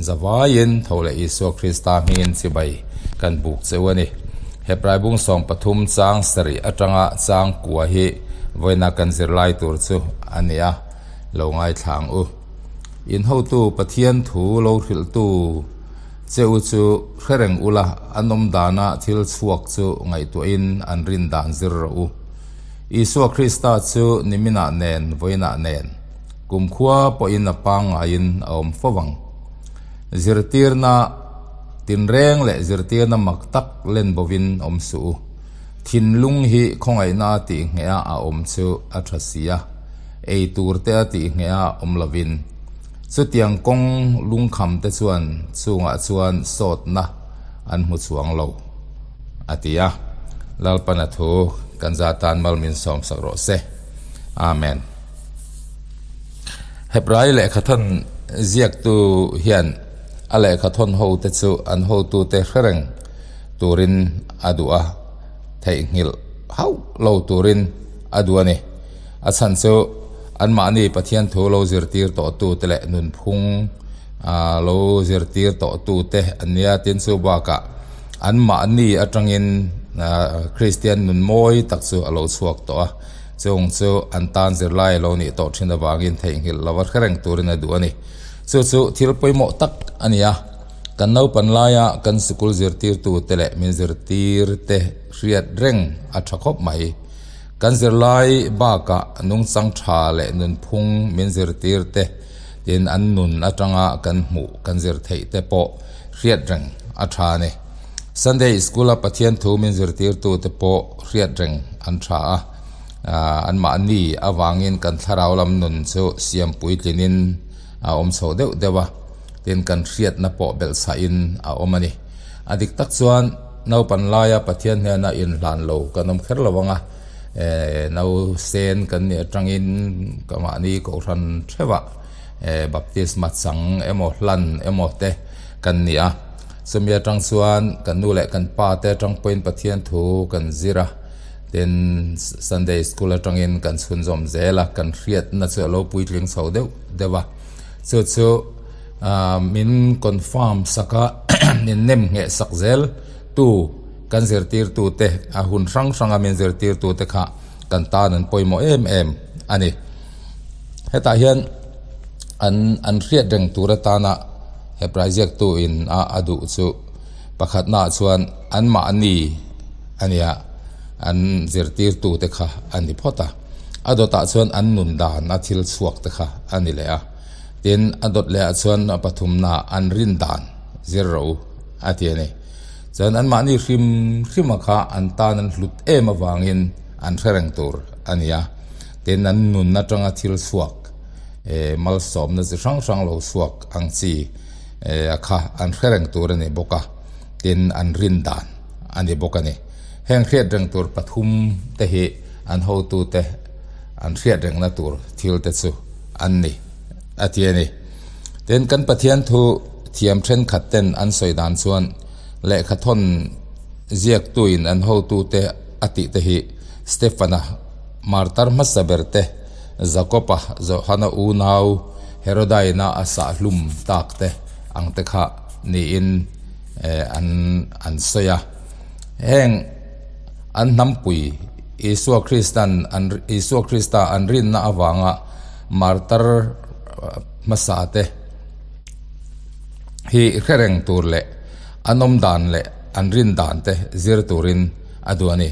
In zavaiin tho leh Isua Krista hmingin chibai kan buk cheu a ni. Hebrai bung 13 chang sarih atanga chang kua hi vawiina kan zirlai tur chu a ni a, lo ngaithla ang u. In hotu Pathian thu lo hrilhtu che u chu hre reng ula, an awm dana thil chhuak chu ngaihtuahin an rin dan zir rawh u. Isua Krista chu niminah nen vawiinah nen kumkhua pawhin a pangngaiin a awm fo ang. Zirtirna tinreng leh zirtirna mak tak len bovin awm suh u. Thinlung hi khawngaihna a tih ngheh a a awm chu a tha si a, ei tur te a tih ngheh a awm lovin. Chutiang kawng lungkham te chuan chungah chuan sawtna an hmu chuang lo, a ti a. Lalpana thu kan za tan mal min sawmsak rawh se. Amen. Hebrai lehkhathawn ziaktu hian a lehkhathawn hote chu an hotute hre reng turin a duh a, theihnghilh hauh lo turin a duh a ni. A chhan chu anmahni Pathian thu lo zirtir tawhtute leh nunphung lo zirtir tawhtute an nia tin chu bakah anmahni atangin Kristian nun mawi tak chu a lo chhuak tawh a. Chung chu an tan zirlai a lo nih tawh thin avangin theihnghilh lova hre reng turin a duh a ni. Chu chu thil pawimawh tak a ni a, kan naupan laia kan sikul zirtirtute leh min zirtirte hriat reng a tha khawp mai. Kan zirlai bakah nungchang tha leh nunphung min zirtirte tin an nun atanga kan hmuh kan zir theih te pawh hriat reng a tha a ni. Sunday School-a Pathian thu min zirtirtute pawh hriat reng an tha a, anmahni avangin kan thlarau lam nun chu siam puitlinin a awm chho deuh deuh a, tin kan hriatna pawh belhchhahin a awm a ni. A dik tak chuan naupan laia Pathian hnena inhlan lo kan awm kher lo ang a, nausen kan nih atangin ka mahni kohhran theuhah baptisma chang emaw hlan emaw te kan ni a. Chumi atang chuan kan nu leh kan pa te atang pawhin Pathian thu kan zir a, tin Sunday School atangin kan chhunzawm zel a, kan hriatna chu a lo puitling chho deuh deuh a. Chu chu min confirm sak a, min nem ngheh sak zel tu kan zirtirtu te, a hun hrang hranga min zirtirtu te kha kan tan an pawimawh em em a ni. Hetah hian an an hriat reng tur atana Hebrai ziaktu in a a duh chu pakhatnaah chuan anmahni a nia an zirtirtu te kha a ni phawt a, a dawtah chuan an nun dan a thil chhuak te kha a ni leh a, tin a dawt leh ah chuan a pathumnaah an rin dan zir rawh u a ti a ni. Chuan anmahni hrim hrima kha an tan an hlut em avangin an hre reng tur a ni a, tin an nun atanga thil chhuak malsawmna chi hrang hrang lo chhuak ang chi a kha an hre reng tur a ni bawk a, tin an rin dan a ni bawk a ni. Heng hriat reng tur pathum te hi an hotute an hriat rengna tur thil te chu an ni a ti a ni. Tin kan Pathian thu thiam thenkhat ten an sawi dan chuan lehkhathawn ziaktuin an hotute a tih te hi Stefana Martar hmasa ber te, Jakob-a Johana unau Herodaina a sah hlum tak te ang te kha niin an an sawi a. Heng an hnampui Isua Kristan an Isua Krista an rinna avanga martar hmasa te hi hre reng tur leh an awm dan leh an rin dan te zir turin a duh a ni.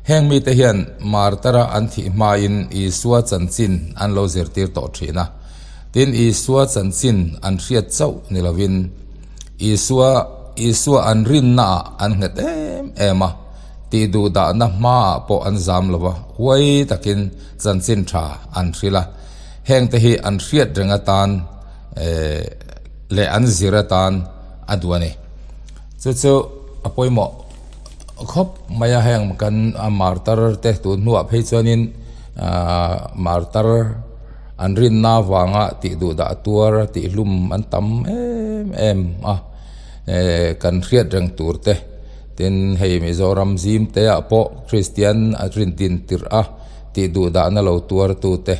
Heng mite hian Martara an thih hmain Isua chanchin an lo zirtir tawh thin a. Tin, Isua chanchin an hriat chauh ni lovin Isua Isua an rinnaah an nghet em em a, tih duhdahna hmaah pawh an zam lo va, huai takin chanchin tha an hrilh a. Hengte hi an hriat reng atan leh an zir atan a duh a ni. Chu chu a pawimawh. Khawp mai a heng kan martar te tun hnuah phei chuanin ahh martar an rinna avanga tih duh dah tuar tih hlum an tam em em a eh kan hriat reng tur te tin hei Mizoram zim te ah pawh Kristian a rin din tirh a tih duh dahna lo tuar tu te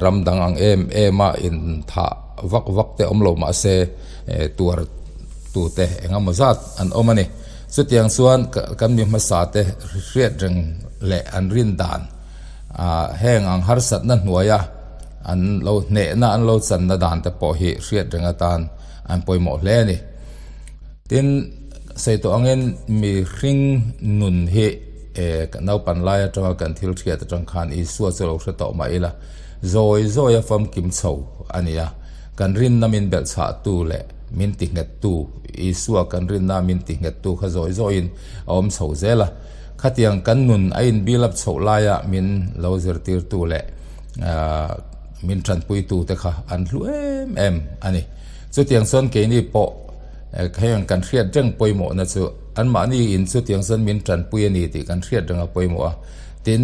ram dang ang em em a inthah. vak vak te awm lo mah se tuar tute eng emaw zat an awm a ni. Chutiang chuan kan mi hmasa te hriat reng leh an rin dan heng ang harsatna hnuaia an lo hnehna an lo channa dan te pawh hi hriat reng atan an pawimawh hle a ni. Tin, sawi tawh angin mihring nun hi naupan lai atanga kan thil hriat atang khan Isua chu lo hre tawh mah ila, zawi zawi a famkim chho a ni a, kan rinna min belhchhahtu leh min tinghettu, Isua kan rinna min tinghettu kha zawi zawiin a awm chho zel a. Khatiang kan nun a inbilap chhoh laia min lo zirtirtu leh min tanpuitu te kha an hlu em em a ni. Chutiang chuan keini pawh heng kan hriat reng pawimawhna chu anmahni in chutiang chuan min tanpui a ni tih kan hriat reng a pawimawh a. Tin,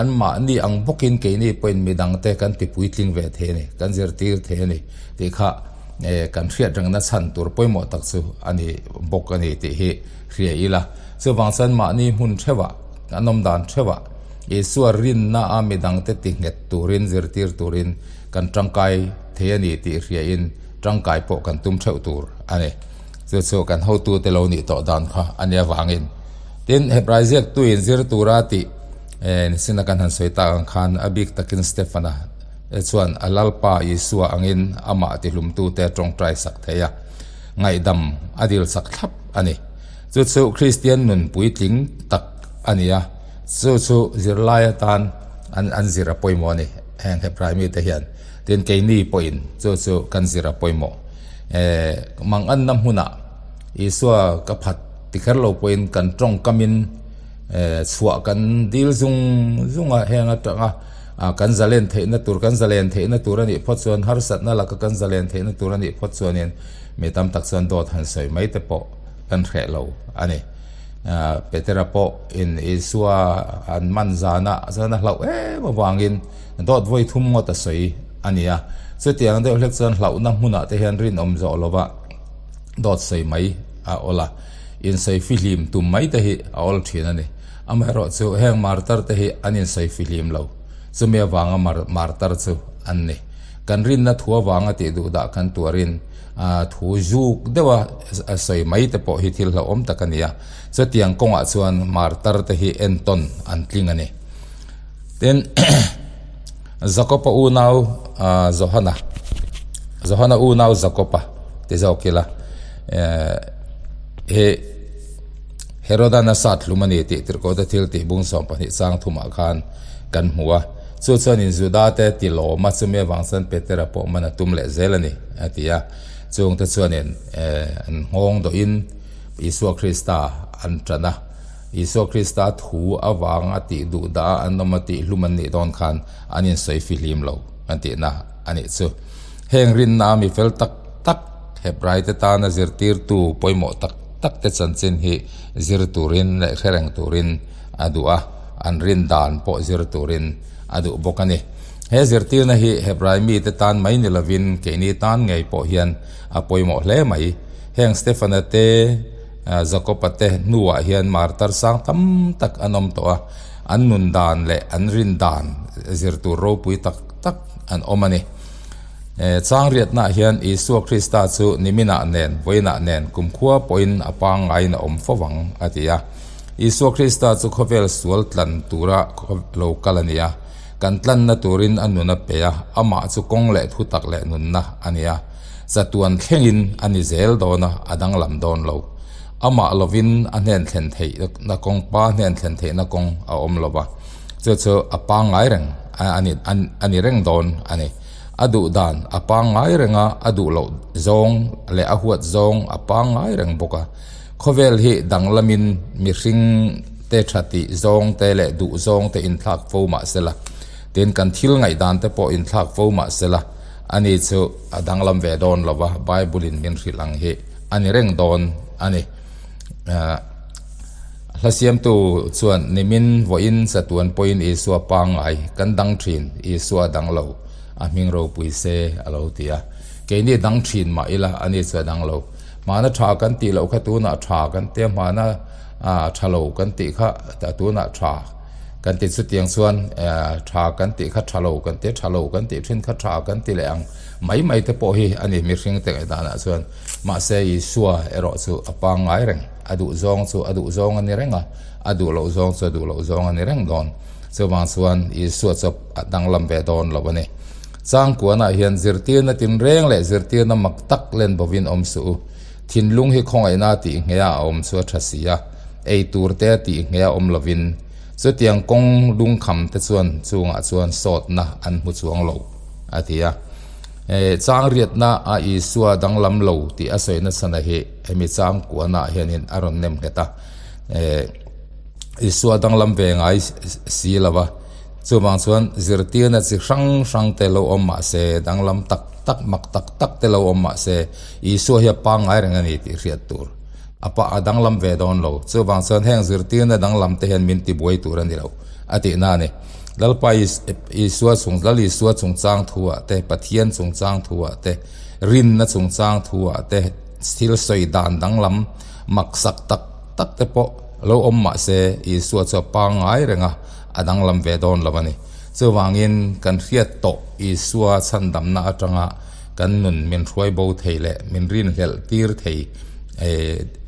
anmahni ang bawkin keini pawhin midangte kan ti puitling ve thei a ni, kan zirtir thei a ni tih kha kan hriat rengna chhan tur pawimawh tak chu a ni bawk a ni tih hi hria ila. Chuvang chuan mahni hmun theuhah, an awm dan theuhah Isua rinna a midangte ti nghet turin zirtir turin kan tangkai thei a ni tih hriain tangkai pawh kan tum theuh tur a ni. Chu chu kan hotute lo nih tawh dan kha a nia vangin. Tin, Hebrai ziaktuin zir tura tih nisina kan han sawi tak ang khan a bik takin Stefana chuan a Lalpa Isua angin amah tihlumtute a tawngtai sak thei a, ngaihdam a dil sak thlap a ni. Chu chu Kristian nun puitling tak a ni a, chu chu zirlai atan an zir a pawimawh a ni. Heng Hebrai mite hian tin keini pawhin chu chu kan zir a pawimawh. Eh manganna hmunah Isua ka phat ti kher lo pawhin kan tawngkamin eh chhuah kan dil zung zung a heng atanga kan zalen theihna tur kan zalen theihna tur a nih phawt chuan harsatna laka kan zalen theihna tur a nih phawt chuanin mi tam tak chuan dawt han sawi mai te pawh kan hreh lo a ni. Petera pawh in Isua an man zana chuan a hlauh em avangin dawt vawi thum ngawt a sawi a ni a. Chutiang deuh hlek chuan hlauhna hmunah te hian rinawm zawh lova dawt sawi mai a awl a, insawi fihlim tum mai te hi a awl thin a ni. Amaherawh chu heng martar te hi an insawi fihlim lo, chumi avanga martar chu an ni. Kan rinna thu avanga tih duh dah kan tuarin Thu zuk deuha sawi mai te pawh hi thil hlauhawm tak a ni a, chutiang kawngah chuan martar te hi entawn an tling a ni. Tin, Jakopa unau Johana, Johana unau Jakopa ti zawk ila, hi Herodan a sat hlum a ni tih Tirhkohte thil tih bung 12 chang thumah khan kan hmu a. Chu chuanin Juda te ti lawm a, chumi avang chuan Petera pawh man a tum leh zel a ni, a ti a. Chungte chuanin an nghawng dawhin Isua Krista an tan a. Isua Krista thu avanga tih duh dah a an awm a tih hlum an nih dawn khan an insawi fihlim lo an tihna a nih chu. Heng rinna a mi fel tak tak Hebraite tana zirtirtu pawimawh tak tak te chanchin hi zir turin leh hre reng turin a duh a. An rin dan pawh zir turin a duh bawk a ni. He zirtirna hi Hebrai mite tan mai ni lovin keini tan ngei pawh hian a pawimawh hle mai. Heng Stefana te, Jakoba te hnuah hian martar sang tam tak an awm tawh a, an nun dan leh an rin dan zir tur ropui tak tak an awm a ni. Changriatnaah hian Isua Krista chu niminah nen, vawiinah nen kumkhua pawhin a pangngaiin a awm fo vang a ti a. Isua Krista chu khawvel sual tlan tura lo kal a ni a, kan tlanna turin a nun a pe a, amah chu kawng leh thutak leh nunna a ni a, chatuan thlengin a ni zel dawn a, a danglam dawn lo. Amah lovin a hnen thlen theihna kawng, Pa hnen thlen theihna kawng a awm lo va, chu chu a pangngai reng a ni a ni reng dawn a ni. A duh dan a pangngai reng a, a duh loh zawng leh a huat zawng a pangngai reng bawk a. Khawvel hi danglamin mihring te tha tih zawng te leh duh zawng te inthlak fo mah se la, tin kan thil ngaihdan te pawh inthlak fo mah se la, ani chu a danglam ve dawn lo va, Bible in min hrilh ang hi a ni reng dawn a ni. Hla siamtu chuan nimin vawiin chatuan pawhin Isua pangngai kan dang thin, Isua dang lo, a hming ropui se a lo ti a. Keini dang thin mah ila ani chu a dang lo. Hmana tha kan tih loh kha tunah tha kan tia, hmana tha lo kan tih kha tunah tha. Kan ti chutiang chuan tha kan tih kha tha lo kan ti a, tha lo kan tih thin kha tha kan ti leh ang mai mai te pawh hi a ni mihring te ngaihdanah chuan. Mahse Isua erawh chu a pangngai reng, a duh zawng chu a duh zawng a ni reng a, a duh loh zawng chu a duh loh zawng a ni reng dawn. Chuvang chuan Isua chu a danglam ve dawn lo a ni. Changkuanah hian zirtirna tinreng leh zirtirna mak tak len bovin awm suh u. Thinlung hi khawngaihna tih ngheia a awm chu a tha si a, ei tur te tih ngheia awm lovin chutiang kawng lungkham te chuan chungah chuan sawtna an hmu chuang lo, a ti a. Changriatna a Isua danglam lo tih a sawi nasana hi hemi changkuanah hianin a rawn nem nghet a. Isua danglam ve ngai si lo va, chuvang chuan zirtirna chi hrang hrang te lo awm mah se, danglam tak tak mak tak tak te lo awm mah se, Isua hi a pangngai reng a ni tih hriat tur a pa a danglam ve dawn lo. Chuvang chuan heng zirtirna danglam te hian min tibuai tur a ni lo a tihna a ni. Lalpa Isua chung Lal Isua chungchang thuah te, Pathian chungchang thuah te, rinna chungchang thuah te thil sawi dan danglam maksak tak tak te pawh lo awm mah se Isua chu a pangngai reng a, a danglam ve dawn lo a ni. Chuvangin kan hriat tawh Isua chhandamna atanga Kan nun min hruai bo thei leh min rinhlelh tir thei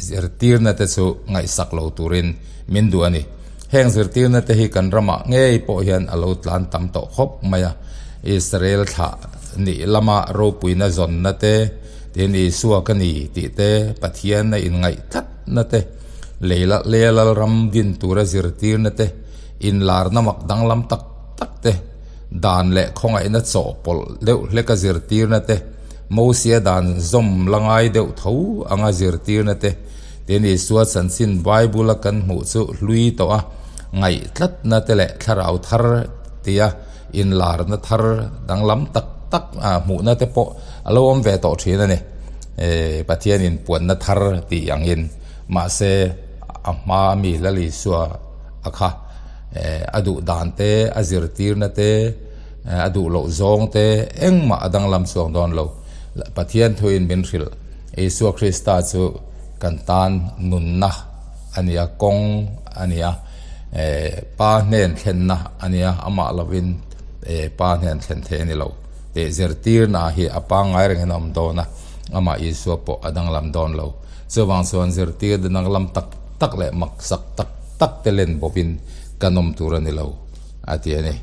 zirtirna te chu ngaihsak lo turin min duh a ni. Heng zirtirna te hi kan ramah ngei pawh hian a lo tlan tam tawh khawp mai a. Israel thlah nih lama ropuina zawnna te, tin Isua ka ni tih te, Pathian a inngaih tlatna te, lei lal ram din tura zirtirna te, inlarna mak danglam tak tak te, Dan leh khawngaihna chawhpawlh deuh hleka zirtirna te, Mosia dan zawm la ngai deuh tho anga zirtirna te, tin Isua chanchin Bible-a kan hmuh chu hlui tawh a, ngaih tlatna te leh thlarau thar tia inlarna thar danglam tak tak hmuhna te pawh a lo awm ve tawh thin a ni. Pathianin puanna thar tih angin mahse a hmaa mi Lal Isua a kha. A duh dan te, a zirtirna te, a duh loh zawng te engmah a danglam chuang dawn lo. Pathian thuin min hrilh, Isua Krista chu kan tan nunna a ni a, kawng a ni a, Pa hnen thlenna a ni a, amah lovin Pa hnen thlen theih a ni lo tih zirtirna hi a pangngai rengin a awm dawn a, amah Isua pawh a danglam dawn lo. Chuvang chuan zirtirna danglam tak tak leh maksak tak tak te len bawkin kan awm tur a ni lo, a ti a ni.